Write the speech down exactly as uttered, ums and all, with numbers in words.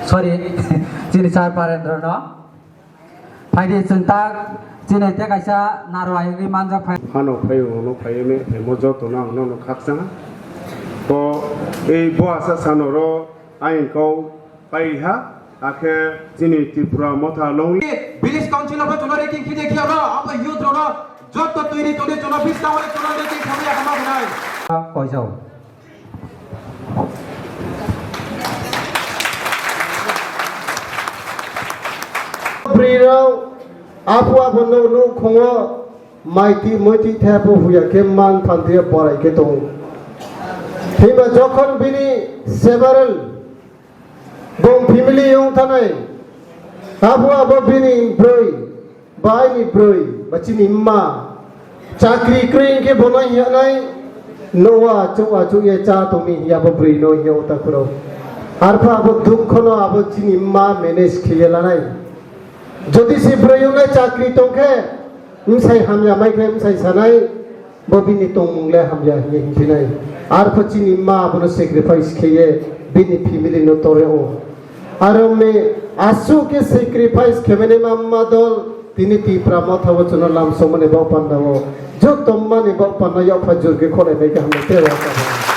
Sorry, chini sir Parendra no. Phaidi chwng tak chini te kaisa narwai wngwi manjak phai. Phano phaio, ono phaio, me phaimo joto no ang nono khakchang. Ko ei bo asa sano ro ayang kau pai ha, akhe chini Tripura motha long. Village council of Chonari King Khide Khiaro, abo youth rok no joto twi ri toni chono bis tawari chono ri twi thamri akama hwnai. Koijao. Bwrwi rok apu apo nuk nuk khungo maiti muiti thepo huya khe man phantiya borai khe tongo. Himba jokhon bini several bong family wng thanai apu apo bini bwrwi Baini bwrwi ba chini mma chakri kwrwi hwnkhe bono hiyanai noa chuk achuk ye cha tongni hiya bo bwrwi no hiya uta khuro. Arpha abo dukho no abo chini mma manage khiye lanai. Jodi si bwrwi wngnai chakri tongkhe msai hamya mai khe msai sanai. Bo bini tongmung le hamya hinwi himkhinai. Arpho chini ma abono sacrifice kheye bini family no tore o. Aro me aswk khe sacrifice khemani ma ma dol tini Tipra motha o chwngno lamsomani bok panda o. Joto mani bok panda yapha jurge khole bai khe hamya te wa ka.